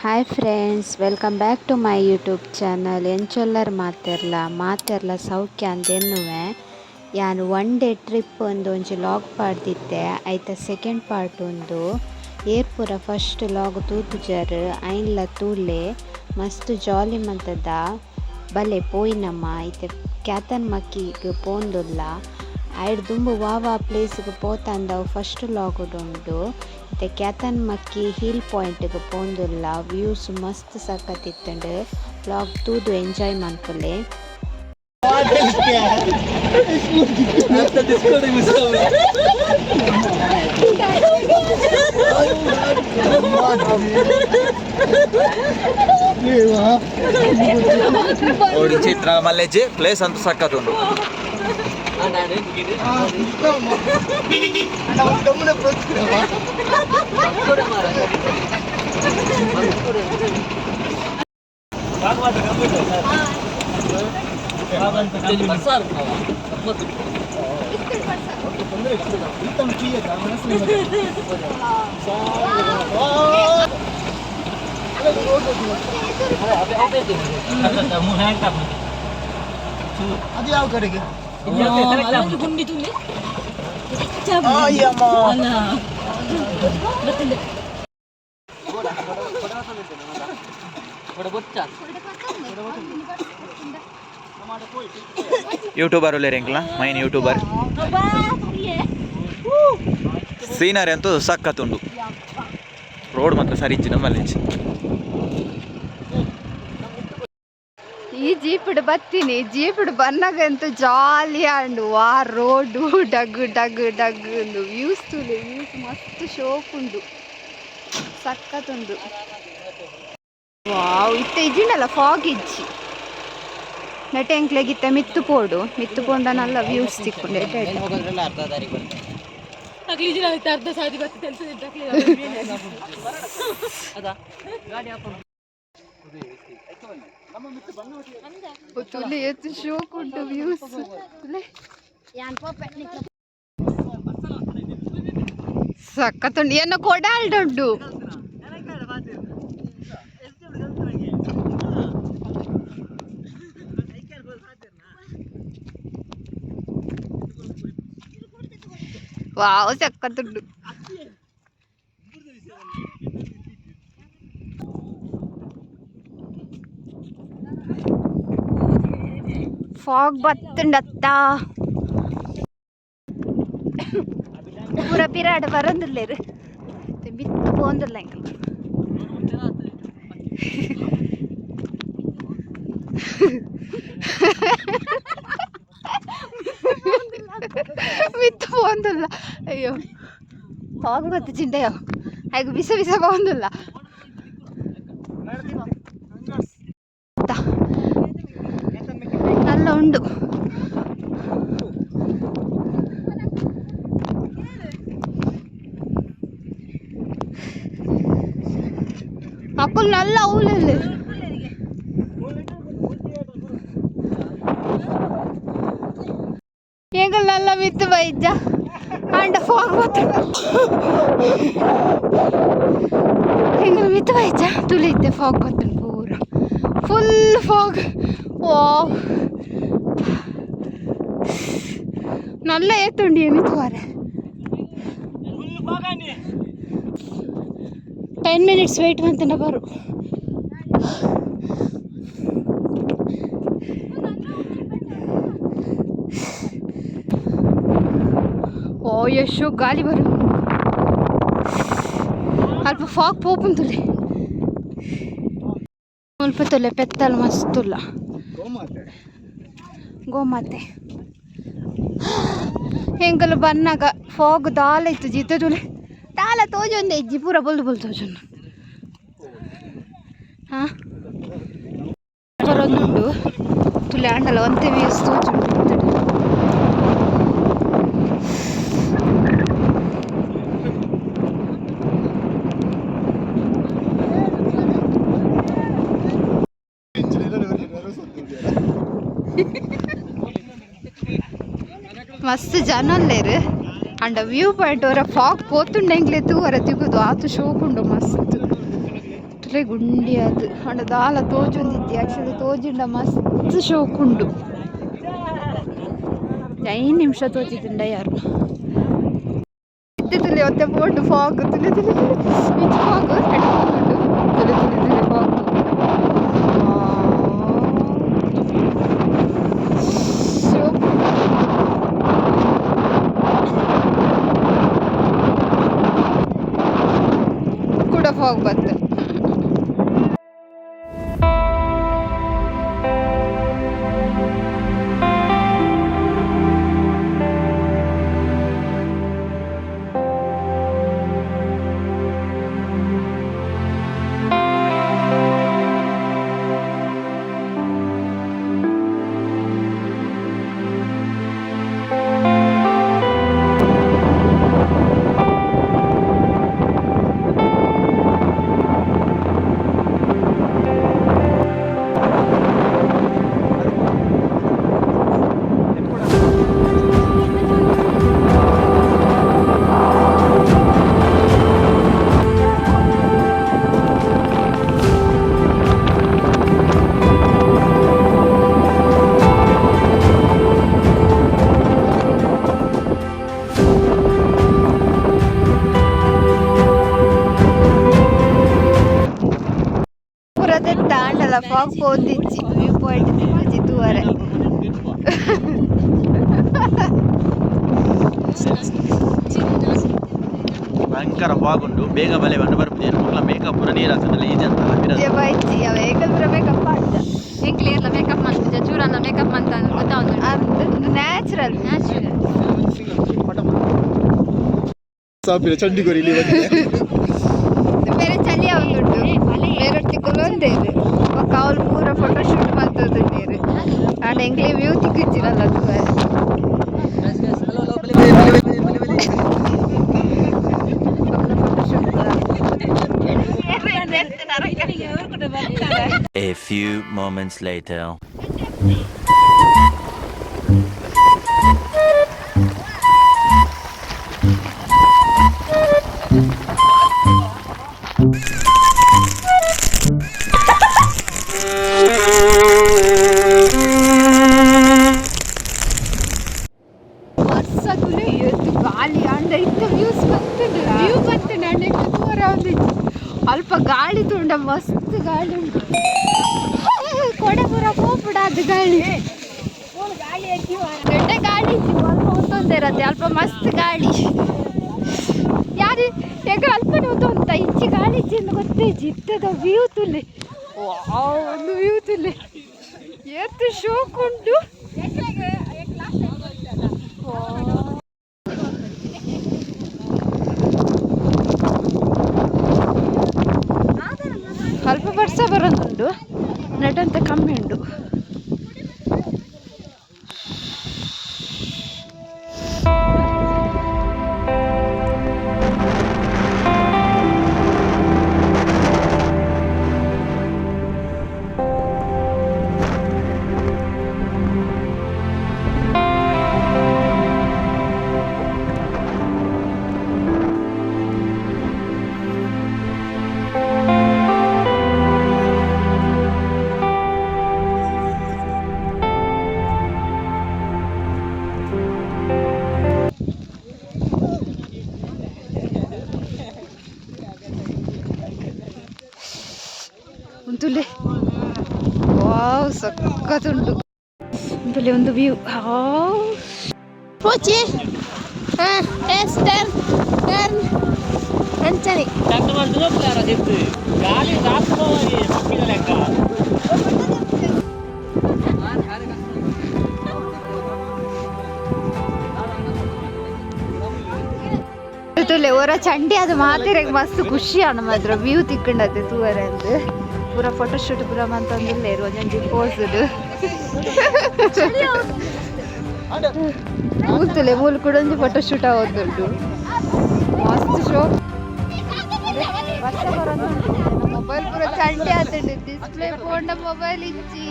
Hi friends, welcome back to my YouTube channel. ಎಂಚೊಲ್ಲರ್ ಮಾತೆರ್ಲ ಮಾತೆರ್ಲ ಸೌಖ್ಯ ಅಂದೆನ್ನುವೆ. ಯಾನ್ ಒನ್ ಡೇ ಟ್ರಿಪ್ ಒಂದು ಒಂಜಿ ಲಾಗ್ ಪಾಡ್ದಿತ್ತೆ. ಐತ ಸೆಕೆಂಡ್ ಪಾರ್ಟ್ ಉಂದು. ಏರ್ ಪೂರ ಫಸ್ಟ್ ಲಾಗ್ ತೂತುಜರ್, ಐನ್ಲ ತೂಲೆ. ಮಸ್ತ್ ಜಾಲಿ ಮಂತದ. ಬಲೆ ಪೋಯಿನಮ್ಮ. ಇತ್ತೆ ಕ್ಯಾತನ್ ಮಕ್ಕಿಗ್ ಪೋಂದುಲ್ಲ. ಐಡ್ ದುಂಬು ವಾ ವಾ ಪ್ಲೇಸ್ಗ್ ಪೋತಂದವು ಫಸ್ಟ್ ಲಾಗ್ ಉಂಡು. ಇತ್ತೆ ಕ್ಯಾತನ್ ಮಕ್ಕಿ ಹಿಲ್ ಪಾಯಿಂಟ್ ಗ್ ಪೋಂದುಲ್ಲ. ವ್ಯೂಸ್ ಮಸ್ತ್ ಸಖತ್ ಇತ್ತುಂಡು. ವ್ಲಾಗ್ ತೂದು ಎಂಜಾಯ್ ಮನ್ಪುಲೆ. ಚಿತ್ರ ಮಲ್ಲೆಜ್ಜಿ ಪ್ಲೇಸ್ ಅಂತ ಸಖತ್ ಉಂಡು. ಅದು ಯಾವ ಕಡೆಗೆ? ಗುಂಡಿ ತುಂಬಿ. ಯೂಟ್ಯೂಬರ್ ಉಲ್ಲೇರಿಂಗ್ಲ, ಮೈನ್ ಯೂಟ್ಯೂಬರ್. ಸೀನರಿ ಅಂತೂ ಸಖತ್ ಉಂಡು. ರೋಡ್ ಮಾತ್ರ ಸರಿ ಇಜ್ಜಿ ನಮ್ಮಲ್ಲಿ. ಈ ಜೀಪಿಡ್ ಬತ್ತೀನಿ. ಜೀಪಿಡ್ ಬನ್ನಗಂತೂ ಜಾಲಿ ಆಂಡು. ವಾ ರೋಡು ಡಗ್ ಡಗ್ ಡಗ್ ಉಂದು. ವ್ಯೂಸ್ ತೂಲೆ, ವ್ಯೂಸ್ ಮಸ್ತ್ ಶೋಕ್ ಉಂಡು, ಸಖತ್ ಉಂಡು. ವಾವ್, ಇತ್ತೆ ಇಜ್ಜಿಂಡಲ್ಲ ಫಾಗ್ ಇಜ್ಜಿ. ನೆಟೆ ಎಂಕ್ಲೆಗ್ ಇತ್ತೆ ಮಿತ್ತು ಪೋಡು. ಮಿತ್ತು ಪೋಂಡ ನಲ್ಲ ವ್ಯೂಸ್ ತಿಕ್ಕುಂಡು. ಎಡ್ಡೆ ಎಡ್ಡೆ. ಅರ್ಧ ಸಾದಿ ಬರ್ತದೆ. ತುಲೆ, ಎತ್ತು ಶೋಕ್ ಉಂಟು ವ್ಯೂಸ್. ಸಖತ್ ಉಂಡು. ಎನ್ನ ಕೊಡಾಲ್ಡುಂಡು. ವಾವ್, ಸಖತ್ ಉಂಡು. ಫಾಗ್ ಬತ್ತುಂಡತ್ತ. ಪೂರ ಪಿರಾಡ್ ಬರಂದುಲ್ಲೇರು, ಮಿತ್ತು ಪೋಂದುಲ್ಲ ಎಂಕಲ್. ಮಿತ್ತು ಪೋಂದುಲ್ಲ. ಅಯ್ಯೋ, ಫಾಗ್ ಬತ್ತು ಚಿಂತೆಯೋ. ಆಯ್ತು, ಬಿಸ ಬಿಸ ಪೋಂದುಲ್ಲ. ನಲ್ಲ ಉಂಡು. ಅಕ್ಕುಲ್ ನಲ್ಲ ಅವುಲೆಲ್ಲಿ. ಎಂಕಲ್ ನಲ್ಲ ಮಿತ್ತು ಬೈಜ ಅಂಡ ಫಾಗ್ ಬತ್ತು. ಎಂಕಲ್ ಮಿತ್ತು ಬೈಜ ತುಲೆ. ಇತ್ತೆ ಫಾಗ್ ಬತ್ತುಂಡು, ಪೂರ ಫುಲ್ ಫಾಗ್. ವಾವ್, ನಲ್ಲ ಏತುಂಡು ಮಿತ್ತು ವಾರೆ. 10 ಮಿನಿಟ್ಸ್ ವೆಯ್ಟ್ ಮಂತಂಡ ಬರು. ಓ, ಎಷ್ಟು ಗಾಲಿ ಬರು. ಅಲ್ಪ ಫಾಗ್ ಪೋಪುಂತುಲೆ. ಮುಲ್ಪ ತುಲೆ, ಪೆತ್ತಲ್ ಮಸ್ತುಲ್ಲ. ಗೋಮಾತೆ. ಎಂಕಲು ಬನ್ನಾಗ ಫಾಗ್ ದಾಲ ಇತ್ತು. ಜಿತ್ತ ತುಲೆ, ದಾಲ ತೋಜೊಂದೆ ಇಜ್ಜಿ. ಪೂರ ಬೊಲ್ದು ಬೊಲ್ದು ತೋಜೊಂದು. ಹಾಂ, ಬರೊಂದುಂಡು ತುಲೆ. ಆಂಡಲ ಒಂತೆ ವ್ಯೂಸ್ ತೋಜುಂಡು ಇತ್ತಡ್. ಮಸ್ತ್ ಜನ ಉಲ್ಲೆರ್. ಅಂಡ ವ್ಯೂ ಪಾಯಿಂಟ್ ಒರ ಫಾಗ್ ಪೋತುಂಡ ಎಂಕ್ಲೆ ತೂವರ ತಿಕ್ಕುದು. ಆತು ಶೋಕುಂಡು ಮಸ್ತ್. ಅರೆ ಗುಂಡಿ ಅದು ಅಂಡ ದಾಲ ತೋಜೊಂದಿತ್ತಿ ಆಕ್ಚುಲಿ ತೋಜಿಂಡ ಮಸ್ತ್ ಶೋಕುಂಡು. 5 ನಿಮಿಷ ತೋಜಿದಿಂಡ ಯಾರು ತುಲೆ ಒತ್ತೆ ಪೋಂಡು ಫಾಗ್ ತುಲೆ ತುಲೆ ತುಲೆ ಇಂಚ ಫಾಗ್ ಉಂಟು ತುಲೆ ತುಲೆ ತುಲೆ ಫಾಗ್. ಕೂಡ ಫಾಗ್ ಬಂತು. ಪೂರ ತಾಂಡಲ ಫಾಗ್ ಪೋಂದಿಜ್ಜಿ, ವ್ಯೂ ಪಾಯಿಂಟ್ ತಿಕ್ಕುಜಿ ತೂವರೆ. ಭಯಂಕರ ಫಾಗ್ ಉಂಟು, ಬೇಗ ಬಲೆ ಬಂದು ಬರ್ಪುಜಿ. ಮುಕ್ಲ ಮೇಕಪ್ ಪೂರ ನೀರು ಆಗ್ತದಲ್ಲ ಈಜಿ ಅಂತ. ಬೈಚಿ ಅವ ಏಕಲ್ ಪೂರ ಮೇಕಪ್ ಪಾಡ್ದ. ಎಂಕ್ಲೇರ್ಲ ಮೇಕಪ್ ಮಲ್ಪುಜ, ಚೂರನ್ನ ಮೇಕಪ್ ಅಂತ ಗೊತ್ತಾവുಂಟು. ಅದು ನ್ಯಾಚುರಲ್. ನ್ಯಾಚುರಲ್. ಸಾಪಿನ ಚಂಡಿಗೋರಿ ಇಲ್ಲಿ ಬಂದಿದೆ. ಬೇರೆ ಚಳಿ ಆವೊಂದುಂಟು, ಬೇರೆ ತಿಕ್ಕೊಂದೇ ಇದೆ. ಬೊಕ್ಕ ಅವ್ಲು ಪೂರ ಫೋಟೋ ಶೂಟ್ ಮಲ್ತೊಂದುಲ್ಲೆರ್. ಆಂಡ ಎಂಕ್ಲೆ ವ್ಯೂ ತಿಕ್ಕುಜ್ಜಿನಲ್ಲ ತೂವರೆ. Photo shoot. A few moments later. ವರ್ಷ ತುಲೆ ಎದ್ದು ಗಾಳಿ ಅಂಡ ಇತ್ತ ವ್ಯೂಸ್ ಬರ್ತದೆ, ವ್ಯೂ ಬರ್ತದೆ. ಅಂಡ ಇತ್ತ ತೂವರೆ ಒಂದಿತ್ತು ಅಲ್ಪ ಗಾಳಿ ತುಂಡ, ಮಸ್ತ್ ಗಾಳಿ ಉಂಟು. ಕೊಡೆ ಪೂರ ಪೋಪುಡ ಅದು ಗಾಳಿ, ದೊಡ್ಡ ಗಾಳಿ ಇತ್ತು. ಅಲ್ಪ ಉತ್ತೊಂದಿರತ್ತೆ, ಅಲ್ಪ ಮಸ್ತ್ ಗಾಳಿ. ಯಾರು ಎಂಕ ಅಲ್ಪನೆ ಉತ್ತೊಂತ ಇಂಚಿ ಗಾಳಿ ಇಚ್ಚಿಂದ ಗೊತ್ತೇ ಇತ್ತದ. ವ್ಯೂ ತುಲೆ, ವಾವ್, ಒಂದು ವ್ಯೂ ತುಲೆ, ಏತ್ ಶೋಕ್ ಉಂಟು. ಅಲ್ಪ ವರ್ಷ ಬರೋದುಂಟು, ನೆಟಂತ ಕಮ್ಮಿ ಉಂಟು. ಉಂತುಲೆ, ವಾವ್, ಸಖತ್ತುಂಟು. ಉಂತುಲೆ ಒಂದು ವ್ಯೂ, ವಾವ್. ಪೋಚಿ ಹಾಂ ಎಸ್ ಟರ್ನ್ ಟರ್ನ್ ಅಂಚನೆ. ಗಾಳಿ ಲೆಕ್ಕ. ತುಲೆ ಒರ ಚಂಡಿ ಅದು ಮಾತಿರೆಗ್ ಮಸ್ತ್ ಖುಷಿ ಆಂಡ್ ಮಾತ್ರ ವ್ಯೂ ತಿಕ್ಕಂಡತೆ ತೂವರೆ ಅಂದ್. ಪೂರ ಫೋಟೋ ಶೂಟ್ ಪೂರ ಮಂತೊಂದುಲ್ಲೆರ್ ಒಂಜೊಂಜಿ ಪೋಸ್ಡ್. ಮೂಲ್ತುಲೆ ಮೂಲು ಕೂಡ ಒಂಜಿ ಫೋಟೋ ಶೂಟ್ ಆವೊಂದುಂಡು. ಮಸ್ತ್ ಶೋ. ವರ್ಷ ಬರೋದುಂಟು. ಮೊಬೈಲ್ ಪೂರ ಚಂಡಿ ಆತುಂಡು, ಡಿಸ್ಪ್ಲೇ ಪೋಂಡ ಮೊಬೈಲ್ ಇಜ್ಜಿ.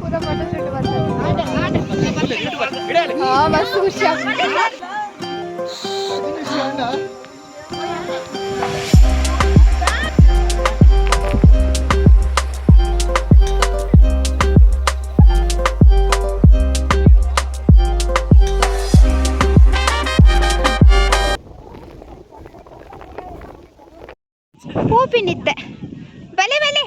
ಪೂರ ಫೋಟೋ ಶೂಟ್ ಬರ್ತದೆ. ಹಾ, ಮಸ್ತ್ ಖುಷಿ ಆಗ್ತದೆ. ಪೋಪಿನಿತ್ತೆ ಬಲೆ ಬಲೆ.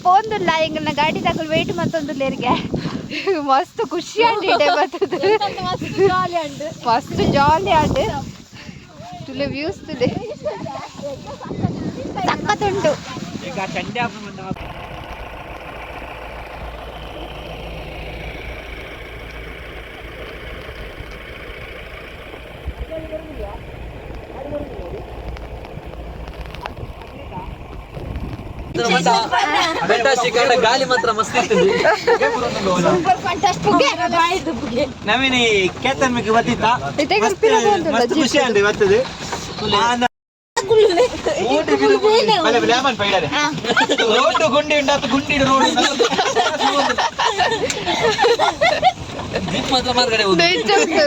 ಪೋಂದುಲ್ಲ ಎಂಗಲ್ನ ಗಾಡಿ ತಗೊಳ್ ವೇಟ್ ಮತ್ತೊಂದುಲ್ಲೇರಿಗೆ. ಮಸ್ತ್ ಖುಷಿ ಆಂಡ್ ಇಡೆ ಬರ್ತದೆ, ಮಸ್ತ್ ಜಾಲಿ ಆಂಡ್. ತುಲೆ ವ್ಯೂಸ್ ತುಲೆ, ಸಖತ್ತುಂಟು. ಗಾಳಿ ಮಾತ್ರ ಮಸ್ತ್ ಇತ್ತು. ನವೀನಿ ಕೇತನ್ ಮಿಕ್ಕಿ ಬತ್ತಿತ್ತ. ಮಸ್ತ್ ಖುಷಿ ಅಂడి ಬರ್ತದೆ. ರೋಡ್ ಗುಂಡಿ ಉಂಡಾತು, ಗುಂಡಿ ರೋಡ್. ಜೀಪ್ ಮಾತ್ರ ಮಾರ್ಗಡೆ.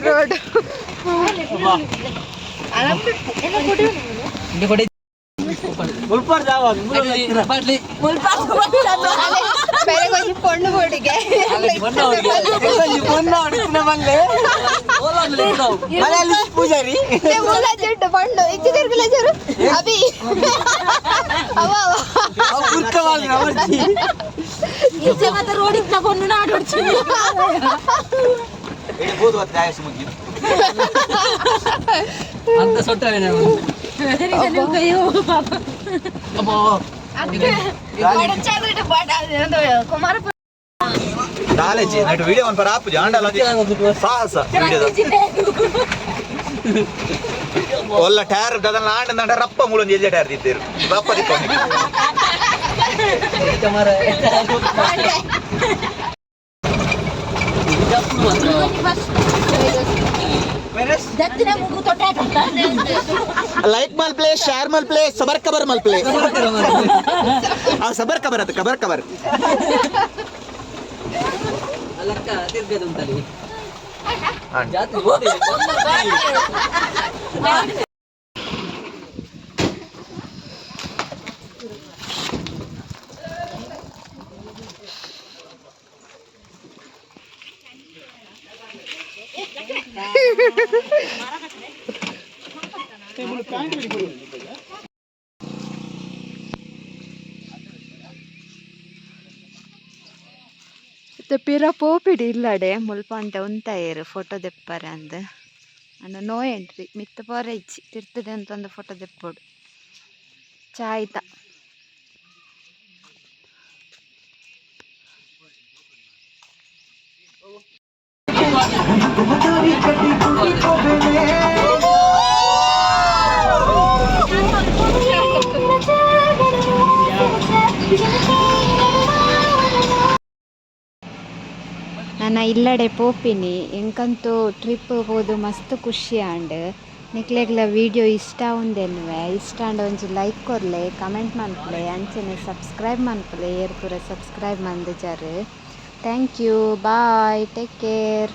ರೋಡ್. ಮುಲ್ಪಾರ್ ಜಾವ. ಬಾಟ್ಲಿ. ಬೇರೆ ಕೊಂಚ ಪೊಣ್ಣು ಬೋಡಿಗೆ. ಪೂಜಾರಿ. ಮುಲ್ಲ ಪಣ್ಣು ಇಚ್ಚು ತಿರ್ಗಲ ಜರು ಅಭಿ ಅವ ಅವ. ರೋಡ್ ನಾಡೋಡ್ಚಿ. ಅಂತ ಸೊಟ್ಟವೆ. ಕುಮಾರ. ಕಾಲೇಜ್ ನಟ್ ವಿಡಿಯೋ ಒಂದ್ ಪರ ಆಪುಜಿ ಆಂಡಲ ಸಾಹಸ ವಿಡಿಯೋದ. ಒಲ್ಲ ಟೈರ್ ದದಲ್ಲ ಆಂಡ ನಂಡ ರಪ್ಪ ಮೂಲೊಂದು ಎಲ್ಲಿ ಟೈರ್ ದಿದ್ದೇರು ರಪ್ಪ ದಿಕ್ಕೊಂಡು. ದತ್ತಿನ ಮುಗು ತೊಟ್ಟ. ಲೈಕ್ ಮಲ್ಪ್ಲೆ, ಶೇರ್ ಮಲ್ಪ್ಲೆ, ಸಬರ್ ಕಬರ್ ಮಲ್ಪ್ಲೆ. ಆ ಸಬರ್ ಕಬರ್ ಅದು ಕಬರ್ ಕಬರ್. ಅಲ್ಲಕ್ಕ ತಿರ್ಗದು ಉಂಟಲ್ಲಿ ಜಾತ್ರೆ. ಇತ್ತೆ ಪಿರ ಪೋಪಿಡಿ ಇಲ್ಲಡೆ ಮುಲ್ಪ ಅಂತ ಉಂತಾಯೆರ್ ಫೋಟೋ ದೆಪ್ಪರೆ ಅಂದ್. ಅಂಡ ನೋ ಎಂಟ್ರಿ, ಮಿತ್ತ ಪೋರೆ ಇಜ್ಜಿ, ತಿರ್ತದೆ ಅಂತ ಒಂದು ಫೋಟೋ ದೆಪ್ಪೊಡು. ಚಾಯ್ತ. ನನ್ನ ಇಲ್ಲಡೆ ಪೋಪಿನಿ. ಎಂಕಂತೂ ಟ್ರಿಪ್ ಪೋದು ಮಸ್ತ್ ಖುಷಿ ಆಂಡ್. ನಿಕ್ಲೆಗ್ಲ ವಿಡಿಯೋ ಇಷ್ಟ ಉಂದೆನ್ನುವೆ. ಇಷ್ಟ ಆಂಡ ಒಂಜಿ ಲೈಕ್ ಕೊರ್ಲೆ, ಕಮೆಂಟ್ ಮನ್ಪುಲೆ, ಅಂಚನೆ ಸಬ್ಸ್ಕ್ರೈಬ್ ಮನ್ಪುಲೆ. ಏರ್ ಪೂರ subscribe ಮಂದಿಜಾರ್. Thank you, bye, take care.